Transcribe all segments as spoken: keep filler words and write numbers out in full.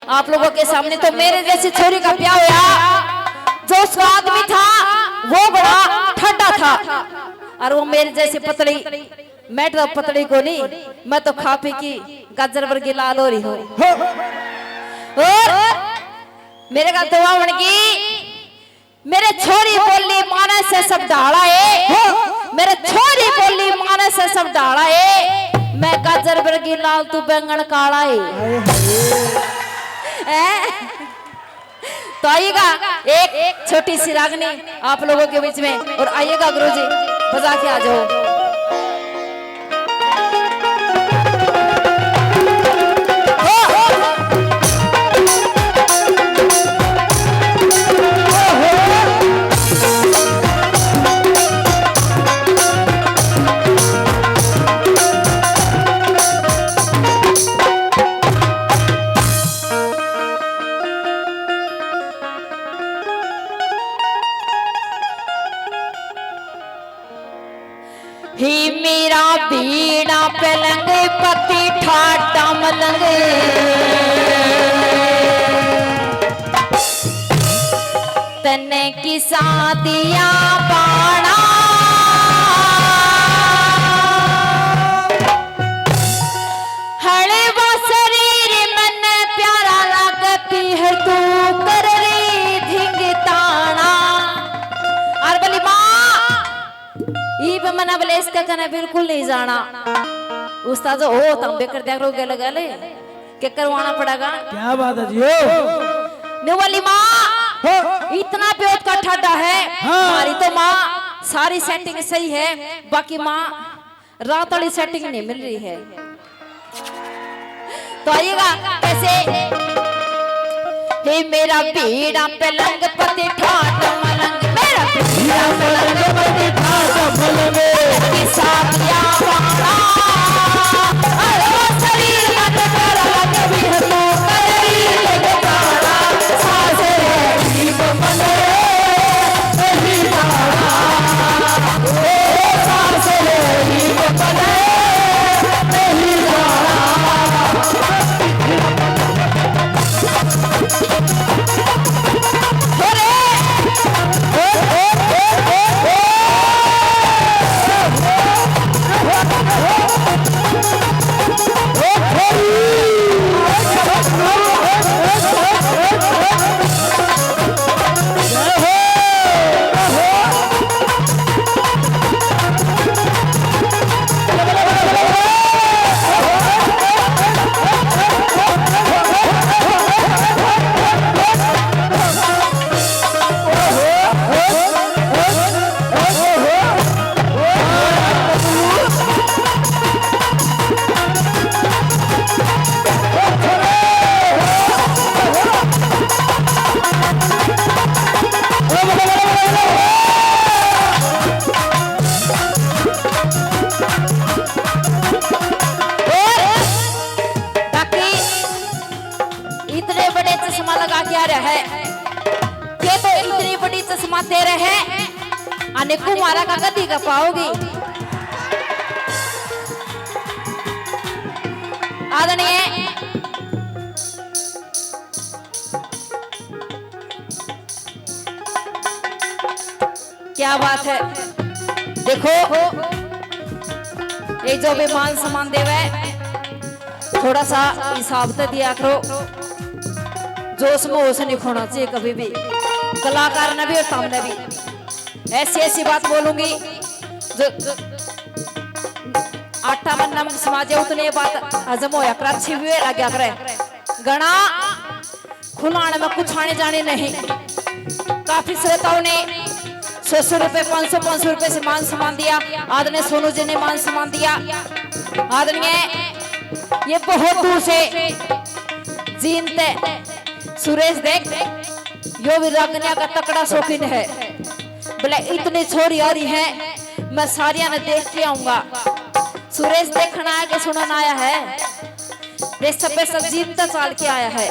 आप लोगों के सामने तो मेरे जैसी छोरी का ब्याह होया, जो उसका आदमी था वो बड़ा ठंडा था, और वो मेरे जैसी पतली, मैं तो पतली को नहीं, मैं तो खा पी की गाजर वर्गी लाल हो रही हूँ। और मेरे का दुआ बन गई। मेरे छोरी बोली माने से सब ढाला है, मेरे छोरी बोली माने से सब ढाला है, मैं गाजर वर्गी लाल तू बैंगन काला है। हैं? तो आइएगा एक छोटी सी रागनी आप लोगों के बीच में, और आइएगा गुरुजी, बजा के आ जाओ। हे मेरा बीड़ा पलंग पति ठाटा मलंग, तन्ने किसा दिया बाणा। हलवा शरीर मन प्यारा लागे पीहर तू कर री धिंग ताना। और बोली माँ, इब मना बोले इसके कने बिल्कुल नहीं जाना। उस्ताद जो हो तम बेकर देख लो गले गले के करवाना पड़ेगा। क्या बात है जी, हो। ने बोली माँ, हो। इतना प्योत का ठाडा है, हाँ। हमारी तो माँ सारी सेटिंग सही है, बाकी माँ रात वाली सेटिंग नहीं मिल रही है। तो आइएगा कैसे? हे मेरा बीड़ा पलंग पति ठाट मलंग, मेरा बीड़ा पलंग पति ठाट मलंग, की साथिया बाड़ा, अरे शरीर मत कर लग भी तू कर री लग बाड़ा, सास रे जीव मन और बाकी इतने बड़े चश्मा लगा के आ रहा है, ये तो इतनी बड़ी चश्मा तेरे है, अने कुमारा का कदी का पाओगी? आदरणीय क्या बात है। देखो, ये जो भी मान सम्मान देवे, थोड़ा सा हिसाब से दिया करो। जोश में होश नहीं खोना चाहिए कभी भी, कलाकार ने भी और सामने भी। ऐसी ऐसी बात बोलूंगी जो आटा में नमक समा जाए, उतनी ये बात हजम होया करे, अच्छी भी लग्या करे। घणा खुलाण में कुछ आने जाने नहीं। काफी श्रोताओं ने सौ सौ रुपए, पाँच सौ पाँच सौ रुपए से मान सम्मान दिया। आदरणीय सोनू जी ने मान सम्मान दिया। आदरणीय, ये बहुत दूर से जीनते सुरेश देख, यो भी रागनिया का तकड़ा शौकीन है। बोले, इतनी छोरी आ रही है, मैं सारिया ने देख के आऊंगा। सुरेश देखना आया कि सुनना आया है? वे special जीप तो चाल के आया है।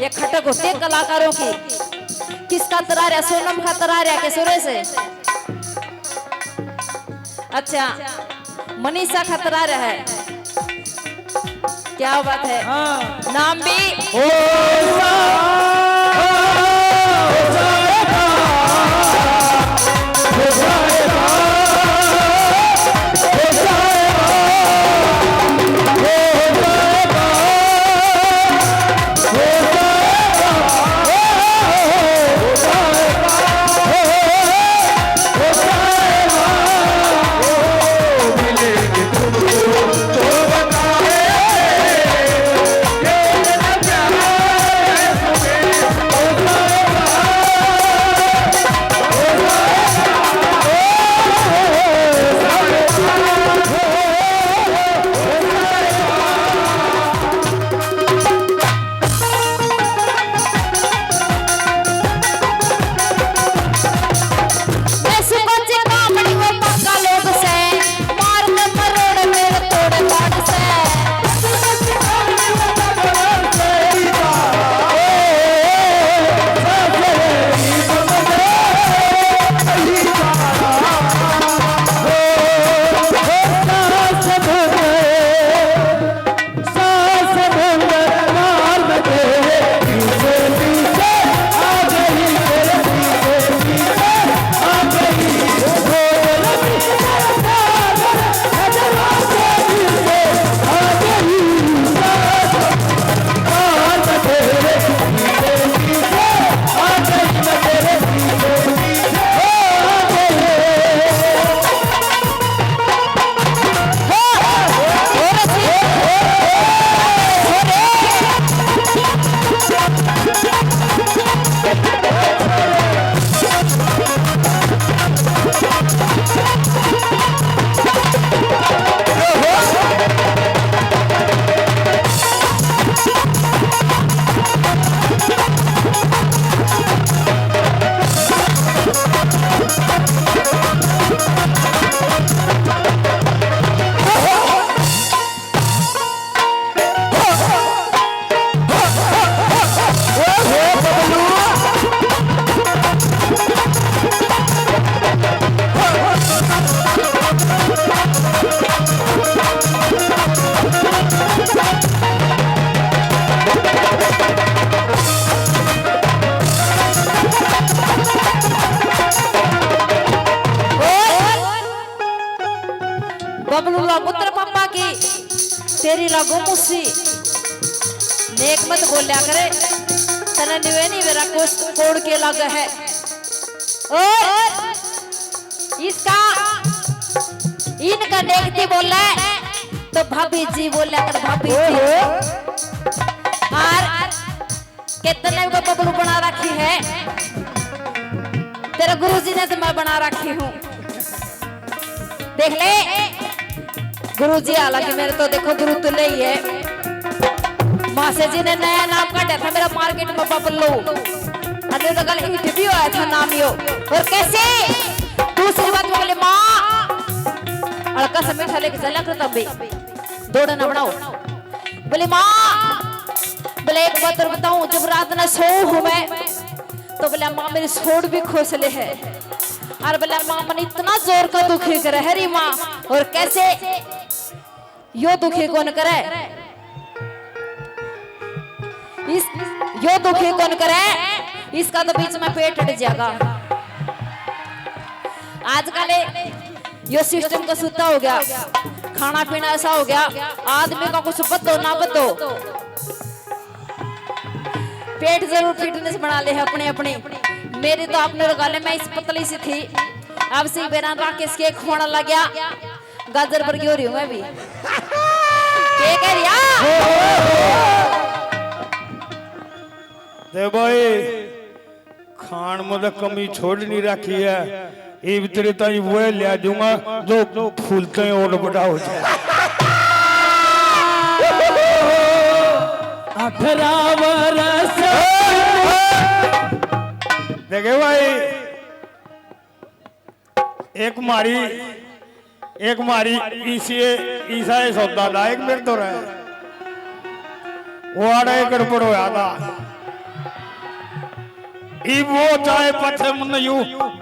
ये खटक होती है कलाकारों की। किसका तरा रहा? सोनम का तरा रहा के सुरेश? अच्छा, मनीषा का तरा रहा है। क्या बात है। हाँ। नाम भी ओ गुमुसी नेक मत बोल्या करे, तने निवे नहीं मेरा कोस-, कोड़ के लागे है। और इसका, इनका नेकती बोले तो भाभी जी बोल्या कर, भाभी जी। ओहो। और कितने को बबलू बना रखी है, तेरे गुरुजी ने तो मैं बना रखी हूँ। देख ले गुरुजी, हालांकि मेरे तो देखो गुरु तुले ही है। मासे जी ने नया नाम काटा था मेरा मार्केट में बबलू, अरे तो कल हिट भी होया था नाम यो। और कैसे दूसरी बात बोले माँ, हल्का सा मीठा लेके चला कर तब भी दौड़ ना बनाओ। बोले माँ, बोले एक बात और बताऊं, जब रात ना सोऊं हूँ मैं, तो बोले माँ मेरी सोड़ भी खोसले है। और बोले माँ मन इतना जोर का दुखी करे है री माँ। और कैसे यो दुखी कौन करे, इस, यो दुखी कौन करे, इसका तो बीच में पेट हट जाएगा। आजकल यो सिस्टम का सुत्ता हो गया, खाना पीना ऐसा हो गया, आदमी का कुछ बदो ना बदो, पेट जरूर फिटनेस बना ले अपने अपने। मेरी तो आपने लगा ले, मैं इस पतली सी थी, अब सी बेरा राकेश के खोना लग गया, गाजर पर क्यों रही हूँ मैं भी। के कह रिया? दे भाई, खान में तो कमी छोड़ नहीं रखी है। इब तेरे ताई वो ले दूंगा जो फूलते हैं और बड़ा हो जाए। अठारह वर्ष। देखे भाई, एक मारी, एक मारी इसी, ईसा सौदा दा एक मेरे तो रहे। वो आड़ा एक गड़बड़ होया था। इब वो चाहे पछे मन यू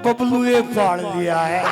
बबलू ये पाल लिया है।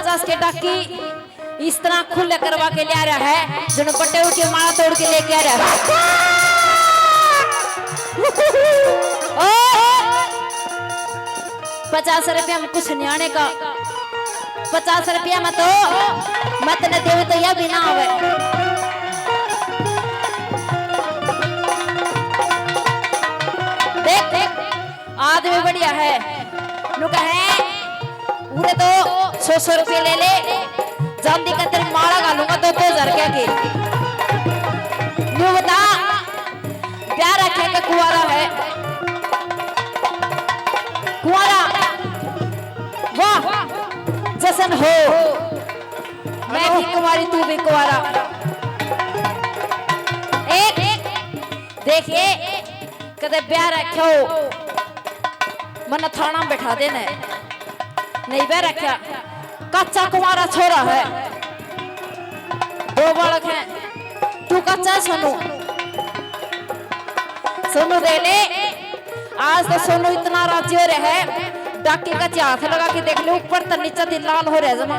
दस के डाकी इस तरह खुले करवा के ले आ रहा है, जन बटेर के माला तोड़ के लेके आ रहा है। ओ, पचास रुपया में कुछ न्याणे का, पचास रुपया में तो मत न देवे तो यह भी ना आवे। देख, देख, आदमी बढ़िया है, नु कहे, उरे तो सौ सौ रुपये ले ले, जांदी का तेरी माला घालूंगा दो दो हजार के। न्यू बता, ब्याह रखे के कुंवारा है? कुंवारा, वाह, जश्न हो। मैं भी कुंवारी, तू भी कुंवारा। एक, देखिए, कदे ब्याह रखे हो, मन्ने थाना में बैठा देना है। नहीं ब्याह रखा, कच्चा कुंवारा छोरा है, दो बालक हैं। तू कच्चा है सोनू, सोनू दे ले। आज तो सोनू इतना राजी हो रहा है, डाकी का हाथ लगा के देख ले, ऊपर तक नीचे दिल लाल हो रहा है जमा।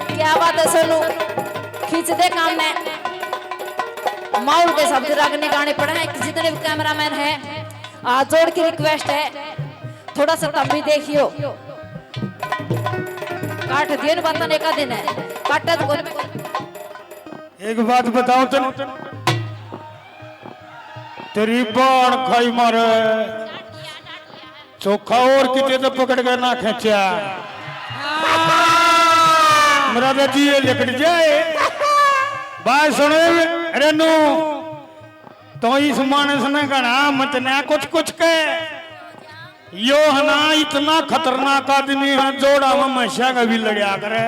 क्या बात है सोनू, खींच दे काम में। माहौल के हिसाब से रागनी गाने पड़े हैं। जितने भी कैमरामैन हैं, हाथ जोड़ के रिक्वेस्ट है, थोड़ा सा तम भी देखियो। काट दिए न बर्तन एक दिन है, काटे तो कोई। एक बात बताओ तो, तेरी बाण खाई मारे, चोखा और किते तो पकड़ के ना खेचा, मेरा तो जी ये लिकड़ जाए। बात सुनो रेनू, तो इस मानस ने घना मत ना कुछ कुछ कह। यो है ना, इतना खतरनाक आदमी है, जोड़ा में म्हैसा का भी लड़या करे।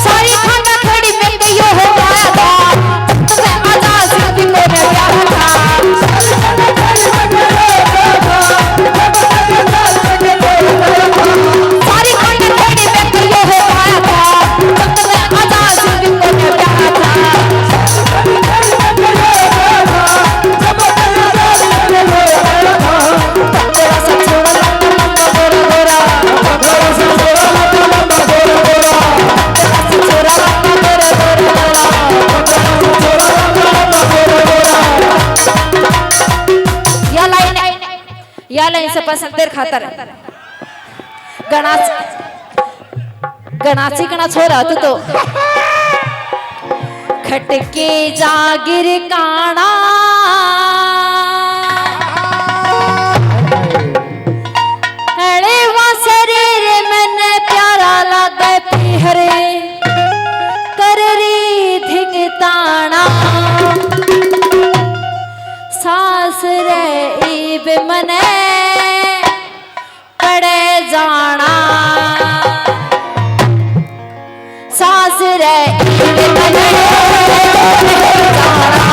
सारी खाना थोड़ी में कहियो हो गया था, मैं आजाद सिंह को मैं प्यार था। सारी खाना थोड़ी में कहियो हो गया था, मैं आजाद सिंह को मैं प्यार था। या लाइन, या लाइन से पसंद तेरे खातर। घणा, घणा चिकना छोरा तू तो। खटके जागिर काना, अरे वा शरीर मन्ने प्यारा लागे पीहर, कर री धिंग ताना। सास रे ईब मने पड़े जाना। सास रे ईब मने पड़े जाना।